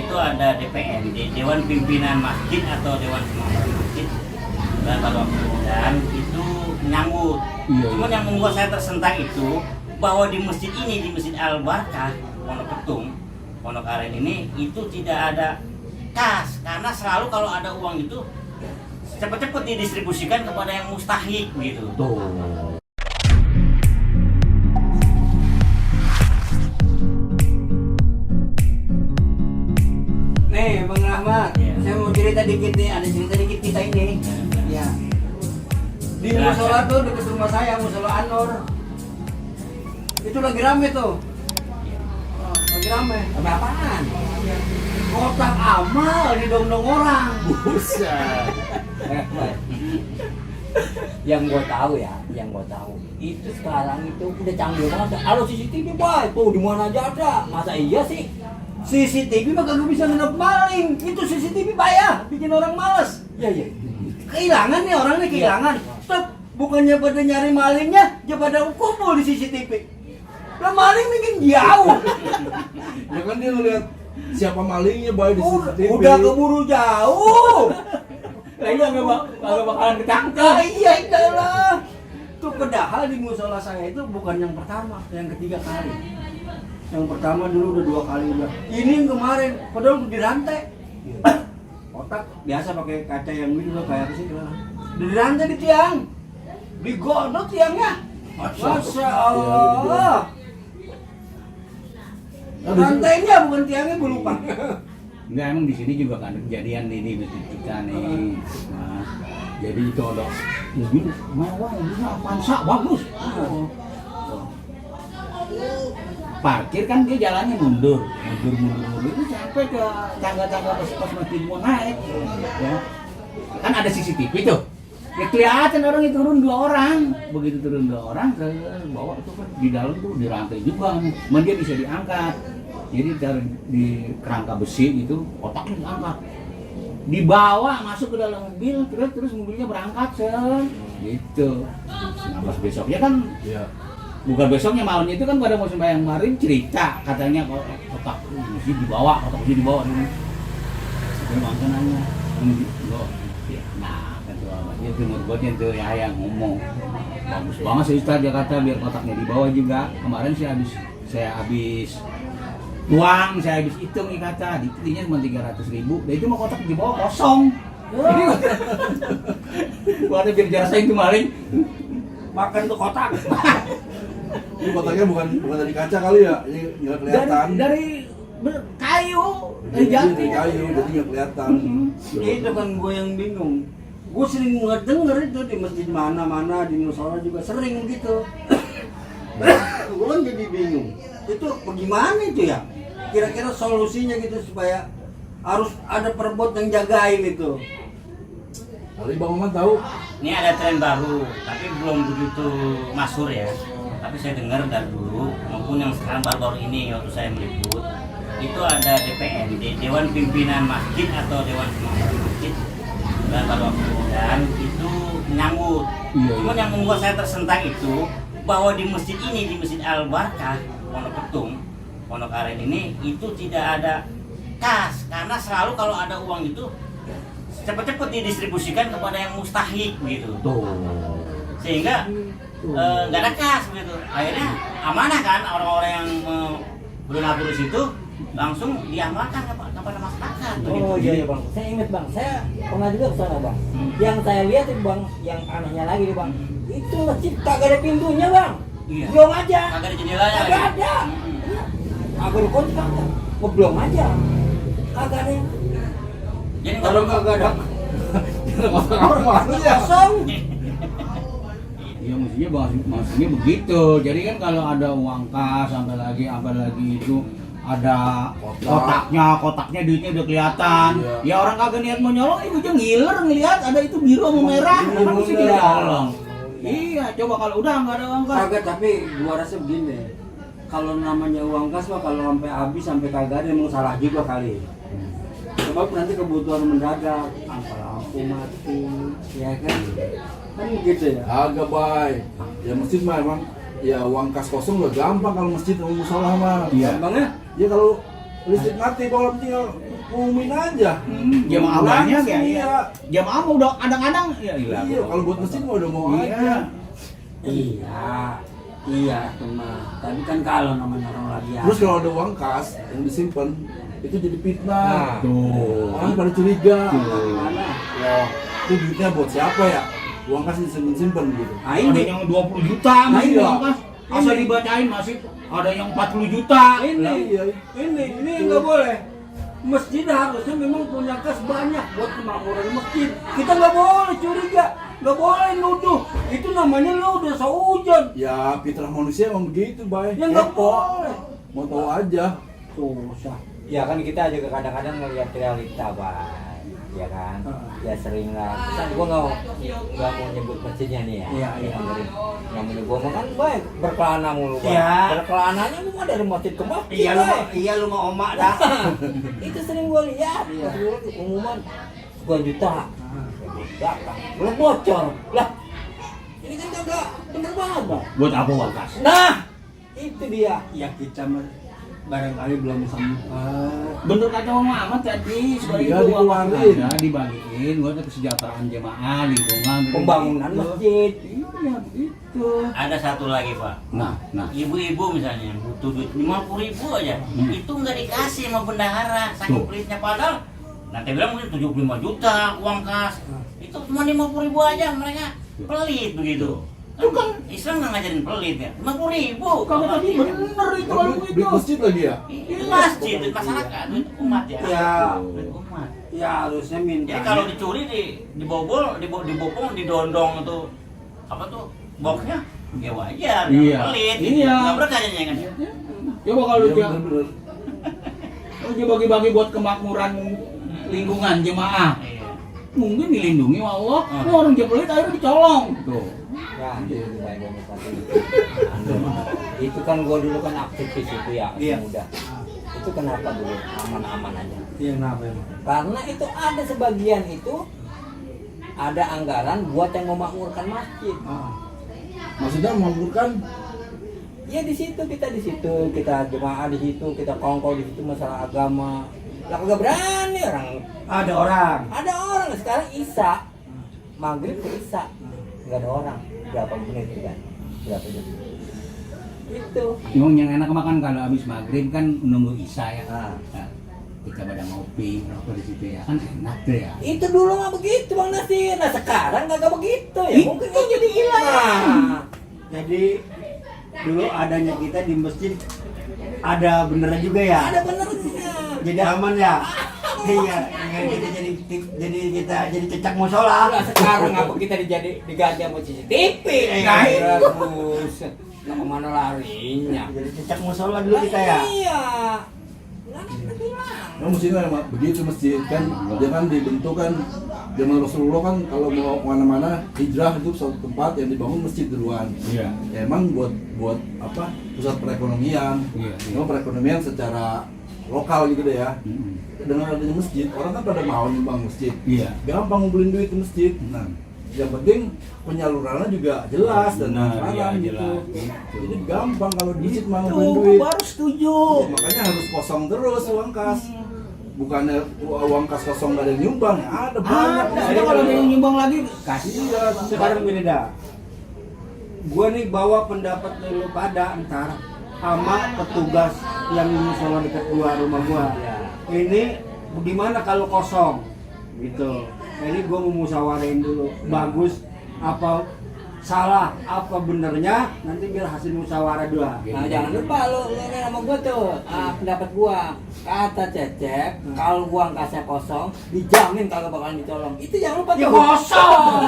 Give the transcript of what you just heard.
itu ada DPM, Dewan Pimpinan Masjid atau Dewan Pengawas Masjid, dan itu nyambut. Cuman yang membuat saya tersentak itu bahwa di masjid ini, di Masjid Al Barkah Pondok Ketum, Pondok Aren ini itu tidak ada kas, karena selalu kalau ada uang itu cepat-cepat didistribusikan kepada yang mustahik gitu. Nih Bang Rahmat, saya mau cerita dikit nih, ada cerita dikit kita ini. Ya. Di musola tuh dekat rumah saya, musola Anur. Itu lagi rame tuh. Lagi rame. Rame apaan? Kotak amal didong-dong orang. Buset. Yang gue tahu ya, itu sekarang itu udah canggih banget. Halo CCTV boy, tuh di mana aja ada. Masa iya sih? CCTV mah kagak bisa nangkap maling. Itu CCTV payah, bikin orang males. Iya. Kehilangan nih orangnya kehilangan. Stop, bukannya pada nyari malingnya, dia pada kumpul di CCTV. Lah maling bikin jauh. Ya kan dia ngeliat siapa malingnya boy di CCTV. Udah keburu jauh. Lah iya nggak bakalan ketangkep. Ah, iya iyalah. Tuh padahal di musola saya itu bukan yang pertama, yang ketiga kali. Yang pertama dulu udah 2 kali udah. Ini yang kemarin, padahal udah dirantai. Otak biasa pakai kaca yang gitu loh, kayak apa sih? Dirantai di tiang. Digodok tiangnya. Masya Allah. Rantainya bukan tiangnya, gue lupa. Enggak, emang di sini juga kan ada kejadian ini masjid kita nih. Nah, jadi itu ada mobil mewah, mobilnya Avanza bagus. Parkir kan dia jalannya mundur itu sampai ke tangga-tangga pas masjid mau naik. Ya. Kan ada CCTV tuh. Ya kelihatan orang itu turun 2 orang. Begitu turun 2 orang ke bawah itu kan di dalam tuh dirantai juga. Cuman dia bisa diangkat. Jadi dari di kerangka besi itu otaknya diangkat, dibawa masuk ke dalam mobil, terus mobilnya berangkat gitu. Nah pas besoknya kan, bukan besoknya malamnya itu kan pada mau sembahyang kemarin cerita katanya otak mesti dibawa ini. Dia bangsa nanya, nah ketua dia timur godnya tuh ya yang ngomong bagus banget sih Ustaz, dia kata biar otaknya dibawa juga. Kemarin saya habis uang, saya habis hitung nih kata, dikitinya cuma 300.000, dan itu mau kotak di bawah kosong. Jadi waduh biar jelasin kemarin Makan tuh kotak. Ini kotaknya bukan dari kaca kali ya, ini nggak kelihatan. Dari kayu, dari jati. Dari kayu, jadi nggak kelihatan. Itu kan gue yang bingung. Gue sering ngedenger itu di masjid mana-mana, di musola juga sering gitu. Gue kan jadi bingung. Itu bagaimana itu ya? Kira-kira solusinya gitu supaya harus ada perbot yang jagain itu. Kali Bang Maman tahu? Ini ada tren baru, tapi belum begitu masyhur ya. Tapi saya dengar dari dulu maupun yang sekarang baru-baru ini waktu saya meliput, itu ada DPM, Dewan Pimpinan Masjid atau Dewan Pengawas Masjid, dan itu nyambut. Cuman yang membuat saya tersentak itu bahwa di masjid ini, di Masjid Al Barkah Pondok Ketum, Pondok Aren ini itu tidak ada kas, karena selalu kalau ada uang itu cepat-cepat didistribusikan kepada yang mustahik gitu. Sehingga nggak ada kas gitu. Akhirnya amanah kan orang-orang yang bernabur di situ langsung diamalkan kepada masyarakat. Oh iya bang, saya ingat bang, saya pernah juga kesana bang. Yang saya lihat itu bang, yang anehnya lagi nih bang, itu masjid kagak ada pintunya bang. Iya. Belum aja. Kagak ada jendelanya Kagak lagi. ada. Kagak ada kontrak. Ngeblong aja. Kagak ada. Jadi Kalau kagak ada Orang maksudnya. kosong. ya maksudnya begitu. Jadi kan kalau ada uang kas sampai lagi itu ada kotaknya duitnya udah kelihatan. Iya. Ya orang kagak niat mau nyolong, ibu aja ngiler ngelihat ada itu biru sama merah, kan mesti dicolong. Iya, coba kalau udah nggak ada uang kas. Kagak, tapi gua rasa begini. Kalau namanya uang kas mah kalau sampai habis sampai kagak ada emang salah juga kali. Sebab nanti kebutuhan mendadak, apa lampu mati, ya kan? Kan gitu ya. Agak baik. Ya masjid mah emang ya uang kas kosong udah gampang kalau masjid mau musola mah. Iya. Gampangnya Ya kalau listrik mati, kalau tinggal umumin aja. Jamaah banyak ya. Iya. Jamaah mah udah kadang-kadang ya hilang. Iya, kalau buat mesin mah udah mau Iya. aja. Iya teman. Tapi kan kalau namanya orang lagi Terus kalau ada uang kas yang disimpan, itu jadi fitnah. Tuh. Orang pada curiga. gimana? Loh, itu duitnya buat siapa ya? Uang kas disimpan gitu. Nah Ada ini yang 20 juta masih iya. uang kas. Asal dibacain masih ada yang 40 juta. Lah, iya. ini nggak boleh. Masjid harusnya memang punya kas banyak buat kemakmuran masjid. Kita nggak boleh curiga, nggak boleh nuduh. Itu namanya lo udah seujud. Ya, fitrah manusia emang begitu, Bay. Ya nggak Kepo. boleh. Mau tahu aja. Susah. Ya kan kita juga kadang-kadang ngeliat realita, Bang. Ya kan? Ya sering lah. Kan gua nggak mau nyebut masjidnya nih ya. Iya, iya. Namanya gua mah kan baik berkelana mulu, Bang. Iya. Berkelananya mah dari masjid ke masjid. Iya lu mau omak dah. Itu sering gua lihat. Iya. Pas gua lihat pengumuman sekian juta. Belakang. Belum bocor. Lah. Ini kan kagak bener banget, Bang. Buat apa uang kas? Nah, itu dia. Ya kita mah barangkali belum sempat. Bener kata Om Ahmad tadi, sebagai Iya, itu uang dikeluarin. ada dibagiin buat kesejahteraan jemaah, lingkungan, Pembangunan masjid. Iya, itu. Ada satu lagi Pak. Nah, Ibu-ibu misalnya butuh duit 50.000 aja, itu nggak dikasih sama bendahara, saking Tuh. pelitnya padahal. Nanti bilang mungkin 75 juta uang kas, itu cuma 50.000 aja mereka pelit begitu. Itu kan Islam nggak ngajarin pelit ya, 50.000. kamu tadi bener itu Kalau lalu duit itu. masjid lagi ya? Itu masjid, duit masyarakat, duit umat ya. Ya. Duit umat. Ya harusnya minta. Jadi kalau dicuri dibobol, dibopong, didondong itu apa tuh boxnya, ya wajar. Iya. Pelit. Iya. Nggak berkah kan? Coba kalau Iya, dia bener-bener. kalau dia bagi-bagi buat kemakmuran lingkungan jemaah, Iya. mungkin dilindungi sama Allah. Ini orang dia pelit akhirnya dicolong. Tuh. Ya, itu kan gua dulu kan aktivis itu ya, Iya. muda. Itu kenapa dulu aman-aman aja? Iya kenapa emang? Karena itu ada sebagian itu ada anggaran buat yang memakmurkan masjid. Maksudnya mengumpulkan Ya di situ kita jemaah di situ, kita kongko di situ masalah agama. Lah kagak berani orang. Ada orang. Ada orang sekarang Isya, maghrib ke Isya, nggak ada orang. Berapa menit kan? Berapa detik? Itu. Yang enak makan kalau habis maghrib kan nunggu isya ya. Nah. Nah, kita pada ngopi, ngerokok di situ ya kan enak deh ya. Itu dulu mah begitu Bang Nasir. Nah sekarang kagak begitu ya. Ih, Mungkin kok jadi hilang? Nah, Jadi dulu adanya kita di masjid ada benernya juga ya. ada benernya. Jadi aman ya. Iya, kita jadi cecak musola. Lah sekarang apa kita diganti sama CCTV? Nah, bagus. Nah, kemana larinya? Jadi cecak musola dulu kita ya. Iya. Nah, hilang. Nah, mestinya emang begitu masjid kan, dia kan dibentuk kan zaman Rasulullah kan kalau mau kemana-mana hijrah itu suatu tempat yang dibangun masjid duluan. Iya. Ya, emang buat apa pusat perekonomian, Iya, iya. emang perekonomian secara lokal gitu deh ya. Dengan adanya masjid, orang kan pada mau nyumbang masjid, Iya. gampang ngumpulin duit ke masjid. Nah, yang penting penyalurannya juga jelas dan Benar, transparan iya, gitu. jelas, gitu. Jadi gampang kalau di masjid mau ngumpulin Tuh, duit. baru setuju. Makanya harus kosong terus uang kas. Bukannya uang kas kosong gak ada yang nyumbang, ya ada banyak. Ada kalau ada yang nyumbang lagi kasih. Iya, Sekarang gini dah. Gua nih bawa pendapat lu pada ntar sama petugas yang di musola dekat rumah gua. Ini bagaimana kalau kosong? Gitu. Ini gua mau musyawarin dulu. Bagus apa salah apa benernya nanti biar hasil musyawarah dua. Nah jangan lupa lu sama gua tuh pendapat gua kata Cecep kalau uang kasnya kosong dijamin kagak bakalan ditolong itu jangan lupa Ya tuh. kosong.